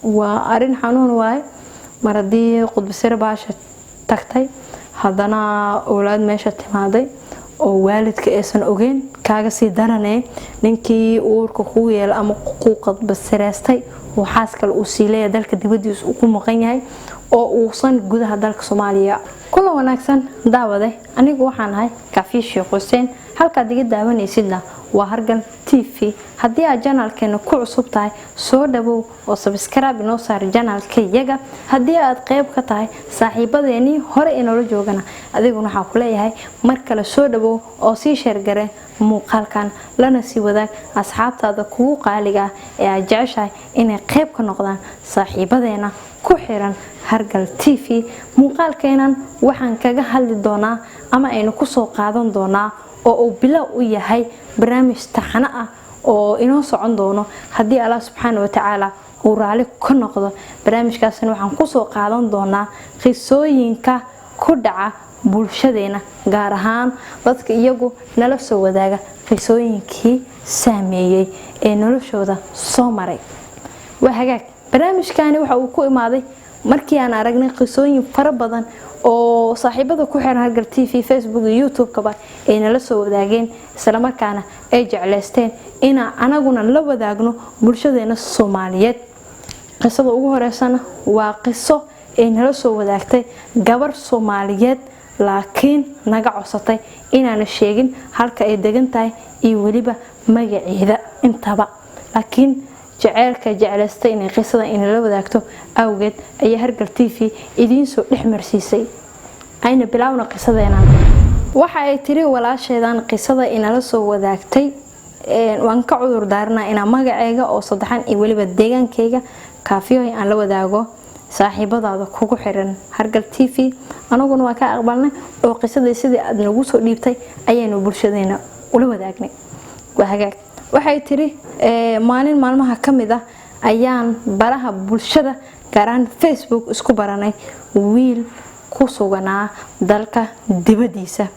Waa arin xanuun waaye mar haddii qudbasire baasha tagtay, haddana owlaad meesha timaaday oo waalidka aysan ogeyn. Kaaga sii daranee, ninkii uurka kuu yeela ama ku qudbasireystay uu xaas kale uu sii leeyahay, dalka dibadiisa uu ku maqan yahay oo uusan gudaha dalka Soomaaliya. Kula wanaagsan daawade, anigu waxaan ahay Kaafiye Sheekh Xuseen, halkaad iga daawanaysidna waa Hargal TV. Haddii aad channelkeena ku cusub tahay, soo dhawow oo subscribe inoo saar channelkayaga. Haddii aad qeyb ka tahay saaxiibadeenii hore inoola joogana, adiguna waxaan ku leeyahay mar kale soo dhawow oo sii share garee muuqaalkan, lana sii wadaag asxaabtaada kugu qaaliga ah ee aad jeceshahay inay qeyb ka noqdaan saaxiibadeena ku xiran Hargal TV. Muuqaalkeenan waxaan kaga hadli doonaa ama aynu kusoo qaadan doonaa oo uu bilow u yahay barnaamij taxano ah oo inoo socon doono haddii Allah subxaana watacaala uu raali ka noqdo. Barnaamijkaasna waxaan kusoo qaadan doonaa qisooyinka ku dhaca bulshadeena, gaar ahaan dadka iyagu nala soo wadaaga qisooyinkii saameeyey ee noloshooda soo maray. Waa hagaag, barnaamijkani waxa uu ku imaaday markii aan aragnay qisooyin fara badan oo saaxiibada ku xiran Hargal TV, Facebook iyo YouTube-kaba ay nala soo wadaageen, islamarkaana ay jecleysteen inaan anaguna la wadaagno bulshadeena Soomaaliyeed. Qisada ugu horeysana waa qiso ay nala soo wadaagtay gabar Soomaaliyeed, laakiin naga codsatay inaana sheegin halka ay degan tahay iyo weliba magaceeda intaba, laakiin jaceylka jeclaystay inay qisada inala wadaagto awgeed ayaa Hargal TV idiin soo dhex marsiisay. Ayna bilaawna qisadeena. Waxa ay tiri walaasheedan qisada inala soo wadaagtay: "Waan ka cudur daaranaa inaan magaceyga oo saddexan iyo weliba deegaankayga Kaafiyohay aan la wadaago saaxiibadaada kugu xiran Hargal TV." Anaguna waa ka aqbalnay oo qisadii sidii aad nagu soo dhiibtay ayaynu bulshadeena ula wadaagnay. Waa hagaag, waxay tiri: "Maalin maalmaha ka mid ah ayaan baraha bulshada, gaar ahaan Facebook, isku baranay wiil ku suganaa dalka dibadiisa.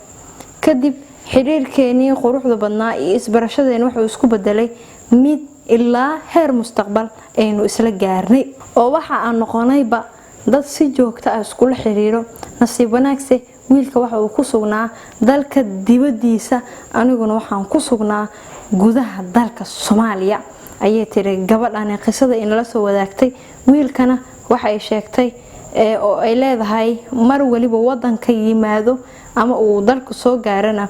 Kadib xiriirkeenii quruxda badnaa iyo isbarashadeeni wuxuu isku bedelay mid ilaa heer mustaqbal aynu isla gaarnay, oo waxa aan noqonayba dad si joogto ah iskula xiriiro. Nasiib wanaagse, wiilka waxa uu ku sugnaa dalka dibadiisa, aniguna waxaan ku sugnaa gudaha dalka Soomaaliya," ayay tiri gabadhani qisada inala soo wadaagtay. Wiilkana waxay sheegtay oo ay leedahay, mar waliba wadanka yimaado ama uu dalka soo gaarana,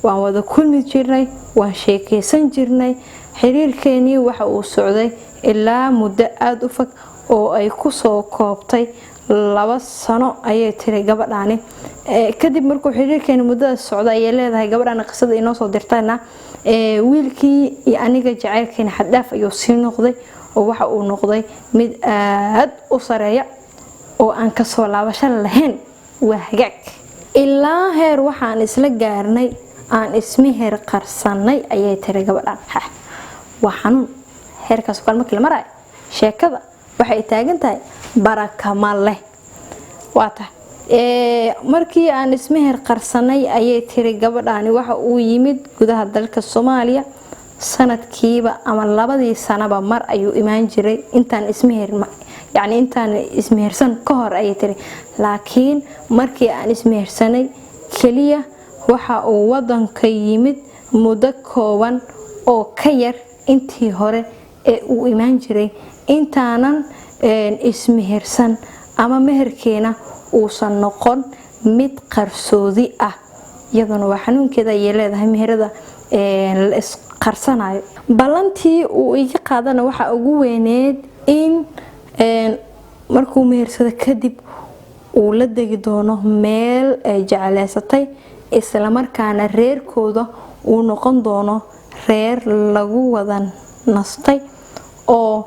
waan wada kulmi jirnay, waan sheekeysan jirnay. Xiriirkeenii waxa uu socday ilaa muddo aada u fog oo ay kusoo koobtay 2 sano, ayay tiri gabadhani. Kadib markuu xiriirkeeni muddadaas socda, ayay leedahay gabadhani qisada inoo soo dirtayna, wiilkii iyo aniga jacaylkeeni xaddhaaf ayuu sii noqday, oo waxa uu noqday mid aada u sareeya oo aan kasoo laabasho lahayn. Waa hagaag, ilaa heer waxaan isla gaarnay aan ismeher qarsanay, ayay tiri gabadhan. Waa xanuun heerkaas kale markii la maraayo. Sheekada waxay taagan tahay barakama leh. Waa tahay, markii aan ismeher qarsanay, ayay tiri gabadhani, waxa uu yimid gudaha dalka Soomaaliya. Sanadkiiba ama labadii sanaba mar ayuu imaan jiray intaan ismeher, yacni intaan ismehersan ka hor, ayay tiri. Laakiin markii aan ismehersanay keliya waxa uu wadanka yimid muddo kooban oo ka yar intii hore ee uu imaan jiray intaanan ismehersan ama meherkeena uusan noqon mid qarsoodi ah. Iyaduna waa xanuunkeeda, ayay leedahay, meherada la isqarsanayo. Ballantii uu iga qaadana waxaa ugu weyneed in markuu mehersado kadib uu la degi doono meel ay jecleysatay, islamarkaana reerkooda uu noqon doono reer lagu wada nastay, oo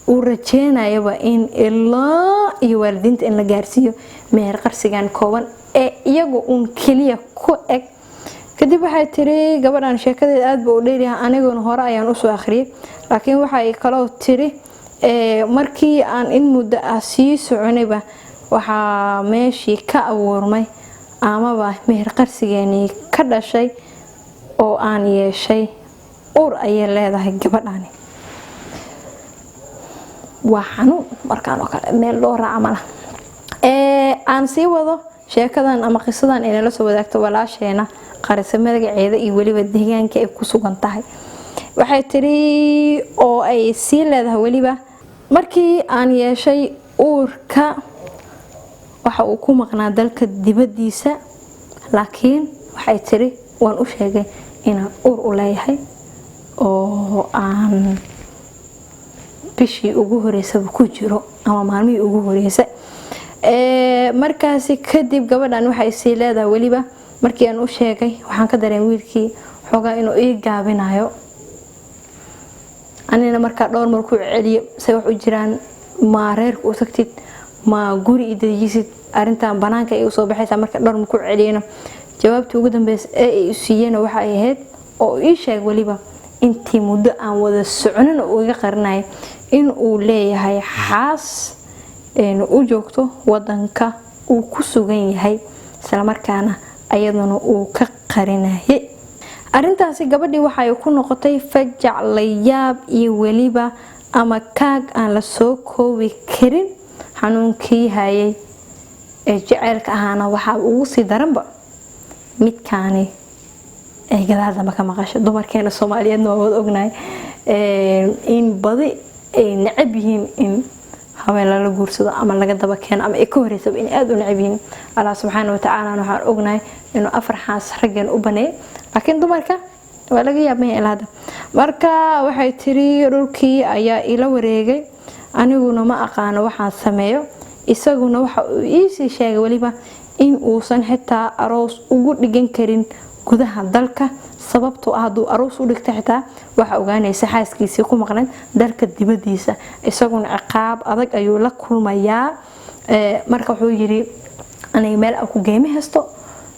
uu rajeynayaba in ilaa iyo waalidiinta in la gaarsiiyo meher qarsigan kooban ee iyagu uun keliya ku eg. Kadib waxay tiri gabadhan, sheekadeeda aad ba u dheeryahay, aniguna hore ayaan usoo akhriyay, laakiin waxay kaloo tiri: "Markii aan in muddo ah sii soconayba, waxaa meeshii ka abuurmay amaba meher qarsigeenii ka dhashay oo aan yeeshay uur," ayay leedahay gabadhani. Waa xanuun markaan oo kale, meel loo raaca malaha. Aan sii wado sheekadan ama qisadan ay nala soo wadaagto walaasheena qarisa magaceeda iyo weliba deegaanka ay ku sugan tahay. Waxay tiri oo ay sii leedahay weliba, markii aan yeeshay uurka waxa uu ku maqnaa dalka dibadiisa, laakiin waxay tiri waan u sheegay inaan uur u leeyahay oo aan bishii ugu horeysaba ku jiro ama maalmihii ugu horeysa. Markaasi kadib gabadhan waxay sii leedahay weliba, markii aan u sheegay waxaan ka dareemay wiilkii xoogaa inuu ii gaabinayo. Anina markaa dhowr mar ku celiyo, say wax u jiraan, ma reerka u tagtid, ma guri i dejisid, arrintan banaanka ay usoo baxaysaa. Marka dhowr mar ku celiyana, jawaabtii ugu dambeysa ee ay siiyeen waxa ay ahayd oo ii sheeg weliba intii muddo aan wada soconin oo iga qarinaya in uu leeyahay xaas u joogto wadanka uu ku sugan yahay, islamarkaana ayaduna uu ka qarinayay arintaasi. Gabadhii waxay ku noqotay fajac, layaab iyo weliba ama kaag aan la soo koobi karin. Xanuunkii hayay ee jaceylka ahaana waxaa ugu sii daranba midkaani ay gadaal dambe ka maqasho. Dumarkeena Soomaaliyeedna waa wada ognahay in badi ay necab yihiin in haween lala guursado ama laga daba keeno ama ay ka horeysaba in aada u necab yihiin. Allah subxaana watacaala waxaan ognahay inuu afar xaas raggeen u baneeyay, laakiin dumarka waa laga yaabanya ilaa hadda. Marka waxay tiri dhulkii ayaa ila wareegay, aniguna ma aqaano waxaan sameeyo. Isaguna waxa uu iisii sheegay weliba in uusan xitaa aroos ugu dhigan karin gudaha dalka, sababtoo ah hadduu aroos u dhigta xitaa waxa ogaanaysa xaaskiisii ku maqnayd dalka dibadiisa, isaguna ciqaab adag ayuu la kulmayaa. Marka wuxuu yiri, aniga meel aan ku geemi haysto,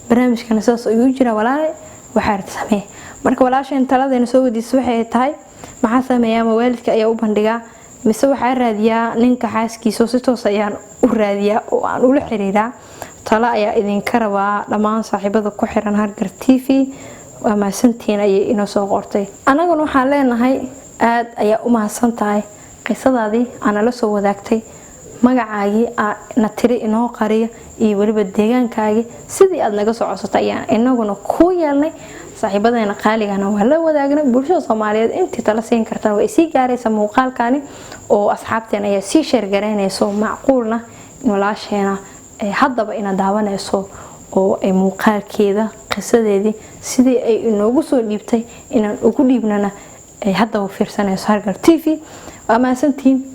barnaamijkana sidaas ayuu jiraa, walaale waxaa rabta samee. Marka walaasheen taladeena soo weydiisay waxay tahay, maxaa sameeyaa? Ma waalidka ayaa u bandhigaa mise waxaa raadiyaa ninka xaaskiisa si toos ayaan u raadiyaa oo aan ula xiriiraa? Talo ayaa idinka rabaa dhammaan saaxiibada ku xiran Hargar TV, waa mahadsantihiin, ayay inoo soo qortay. Annaguna waxaan leenahay aada ayaa u mahadsan tahay qisadaadii aanala soo wadaagtay, magacaagii na tiri inoo qariya iyo weliba deegaankaagii sidii aad naga soo codsatay ayaan inaguna ku yeelnay. Saaxiibadeena qaaligana waa la wadaagnay. Bulshada Soomaaliyeed intii tala siin kartana way sii gaaraysa muuqaalkani oo asxaabteen ayaa sii share garaynayso. Macquulna walaasheena haddaba ina daawanayso oo ay muuqaalkeeda qisadeedii sidii ay inoogu soo dhiibtay inaan ugu dhiibnana ay haddaba fiirsanayso Hargal TV. Waa mahadsantihiin.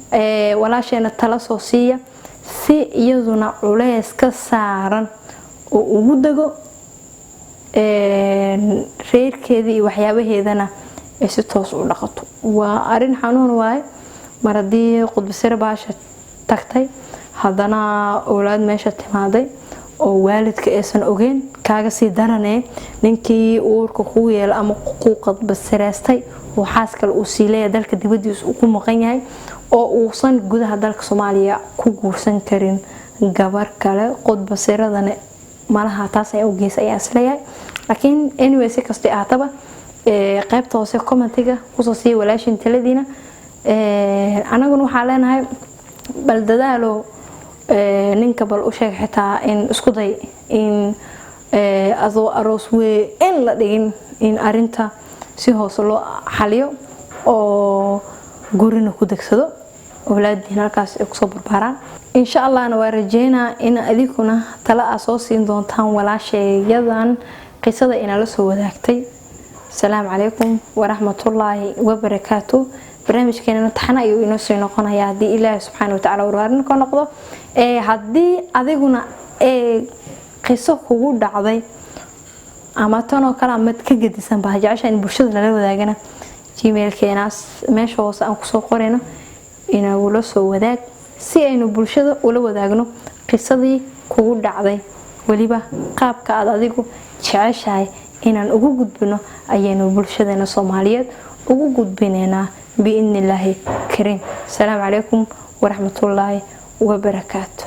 Walaasheena tala soo siiya si iyaduna culeys ka saaran oo ugu dego, reerkeedii iyo waxyaabaheedana ay si toos u dhaqato. Waa arin xanuun waaye mar haddii qudbasire baasha tagtay, haddana owlaad meesha timaaday oo waalidka aysan ogeyn. Kaaga sii daranee ninkii uurka kuu yeela ama ku qadbasireystay oo xaas kale uu sii leeyahay, dalka dibadiisa uu ku maqan yahay oo uusan gudaha dalka Soomaaliya ku guursan karin gabar kale, qudbasiradana malaha taas ayaa u geysa ayaa isleeyahay. Laakiin anyway, si kastay ahaataba, qaybta hoose commentiga kusoo siiya walaashin taladiina. Anaguna waxaan leenahay bal dadaalo, ninka bal u sheeg xitaa in isku day in adoo aroos wey in la dhigin in arinta si hoose loo xaliyo oo gurina ku degsado, awlaadiin halkaas ay kusoo barbaaraan, insha Allahna. Waa rajeynaa in adinkuna tala aa soo siin doontaan walaasheeyadan qisada inala soo wadaagtay. Asalaamu calaykum waraxmatullaahi wabarakaatu. Barnaamijkeenana taxana ayuu inoo soo noqonayaa haddii Ilaahi subxaana watacaala warwaarin ka noqdo. Haddii adiguna qiso kugu dhacday ama tan oo kale amad ka gedisan baa jecesha in bulshada lala wadaagana, Gmailkeenaas meesha hoose aan kusoo qorayno inagula soo wadaag si aynu bulshada ula wadaagno qisadii kugu dhacday, weliba qaabka aad adigu jeceshahay inaan ugu gudbino ayaynu bulshadeena Soomaaliyeed ugu gudbinaynaa biidni Illaahi kariim. Asalaamu calaykum waraxmatullaahi wabarakaatu.